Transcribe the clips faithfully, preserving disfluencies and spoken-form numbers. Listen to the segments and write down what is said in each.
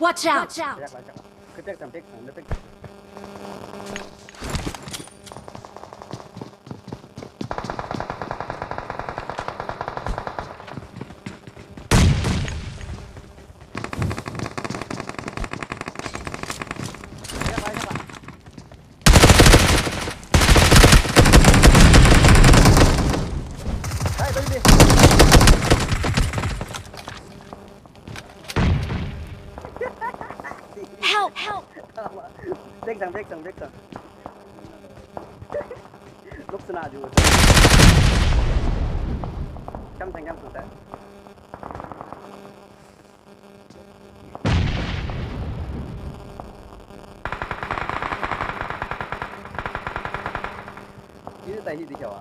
Watch out! Back, back, back. Kü back thsang, back thsang, back thsang. Help! Help! Back thsang, back thsang, back thsang. Lok sena ju. Kam thsang, kam thsang ta. Ini tahi dikhawa.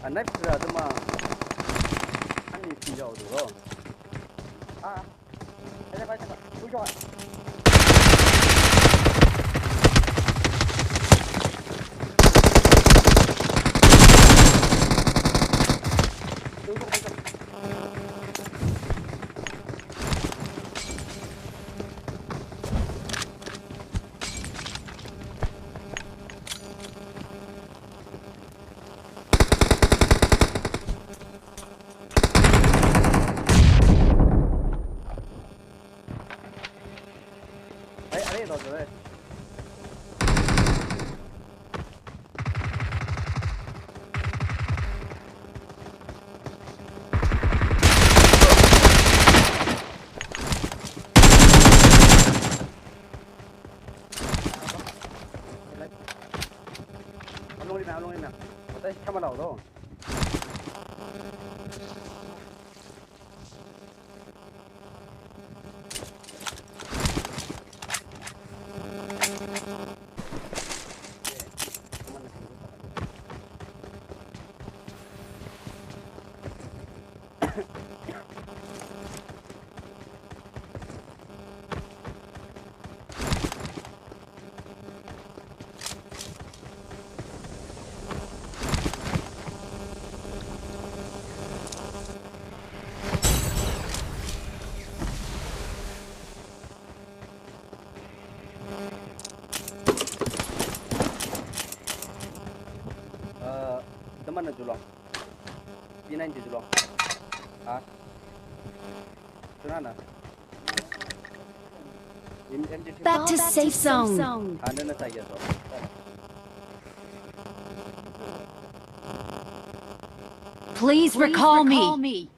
Anai pura tuma. Ani pinjau tu lo. Ah. Ai, ai, lo, lo. Along ri na, along ri na. Hote camera lo. Uh, teman na julong. P nine ju julong. Ah. Junana. Back to safe zone. Please recall me.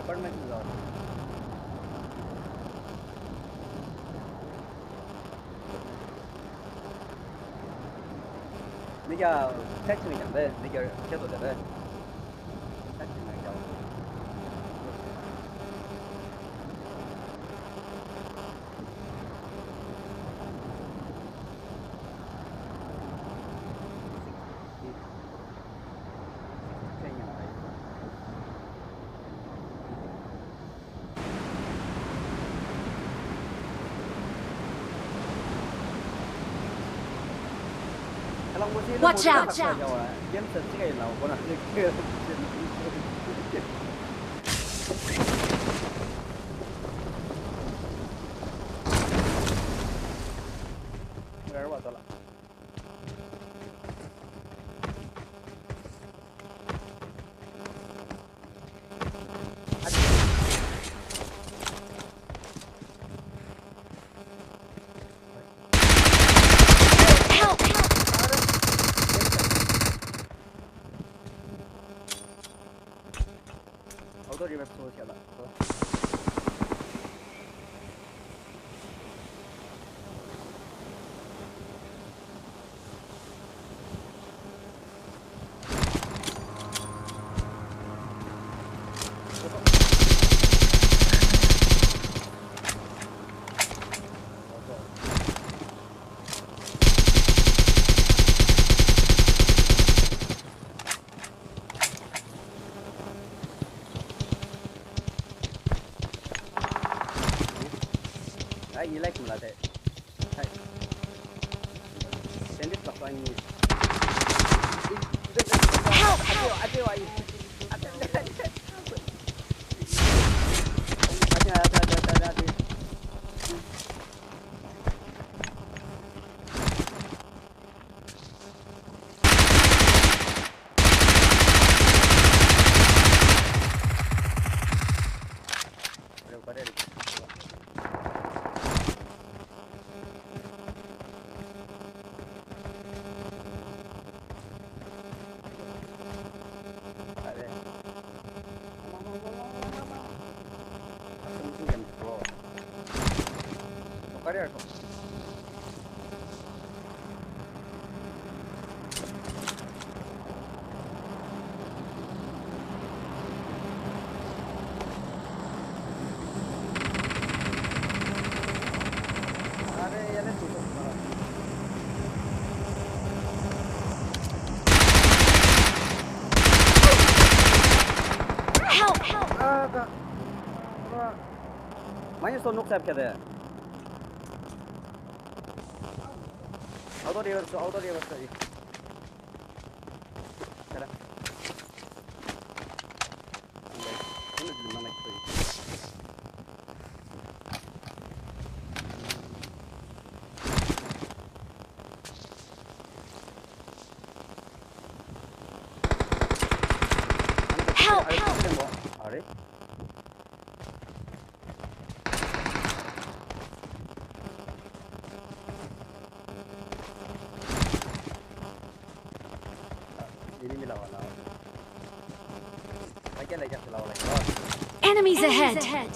Apartment lo. Ya, section yang de, nigga, kya to de. Section yang jao. Watch out! Help! Auto revive to siya la. Ai, ilai kumla te. Ai. Sendit lakwa ni. Help! Help! Ate, ate, ate, ate. Ate, ate, ate, ate, ate. Help! Aga. Aga. Manya so nuk sap kya de. Auto reverse, auto reverse. Tara. Help! Help! Are? Enemies ahead! Help!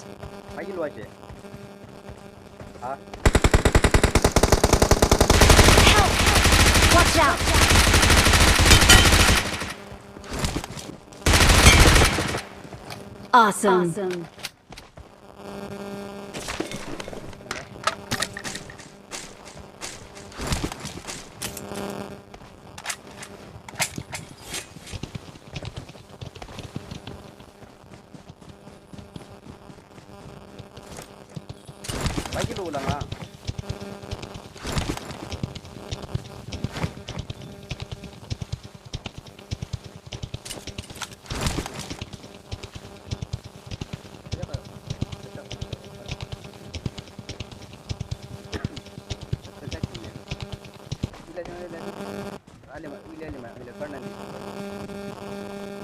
Watch out! Awesome. Awesome.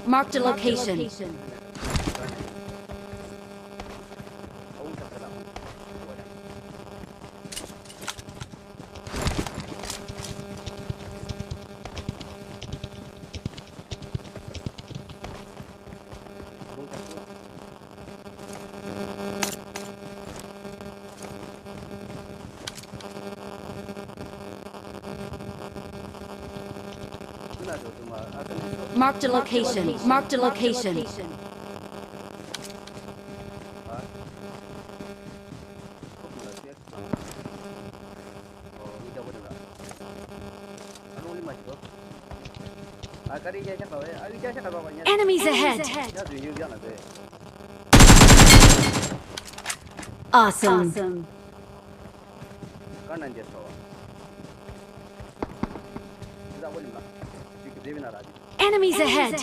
Marked a location. Marked a location. Marked a location. Enemies ahead. Awesome. Enemies ahead.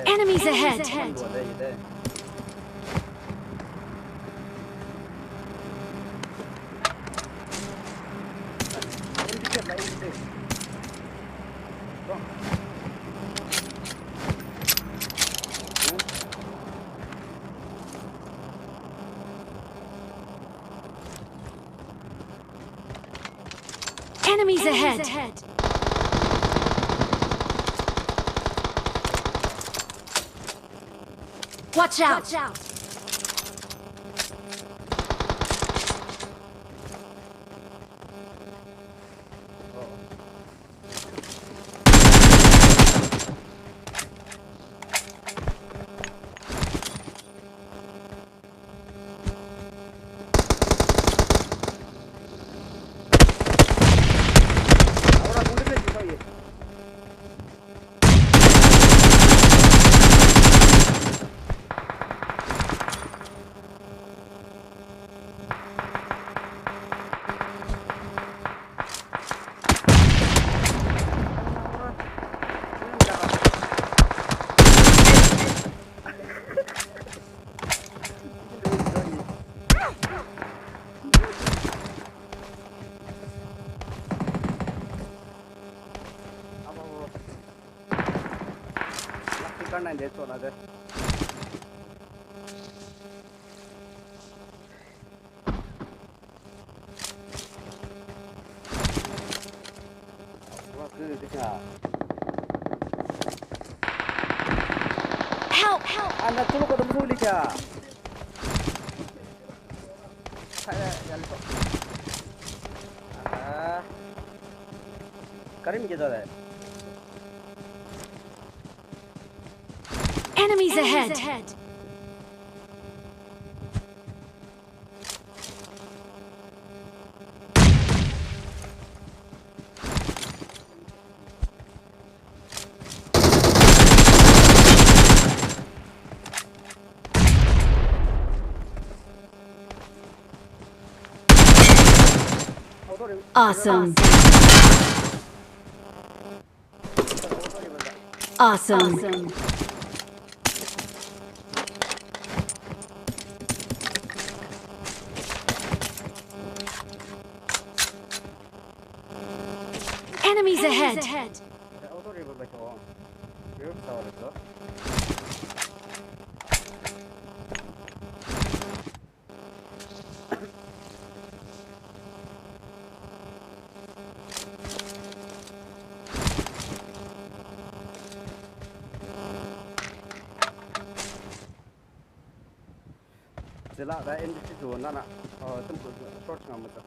Enemies ahead. Enemies ahead. Watch out! Help! Help! Enemies ahead! Awesome. Awesome. Enemies ahead. Zila da M P two nana, uh, temple short nga mata.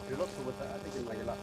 Reload ko bata, ate gin lagi la.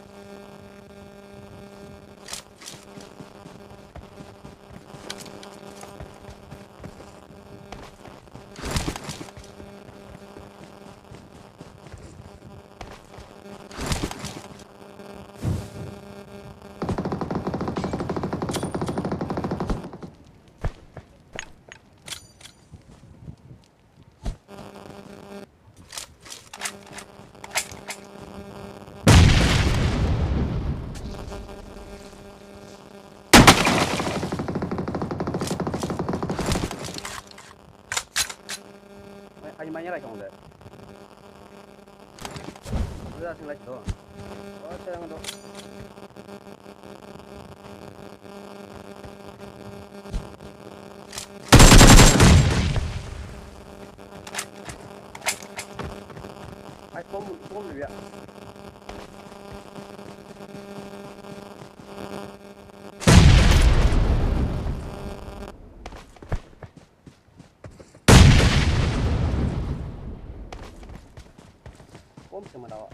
Kom se madawa.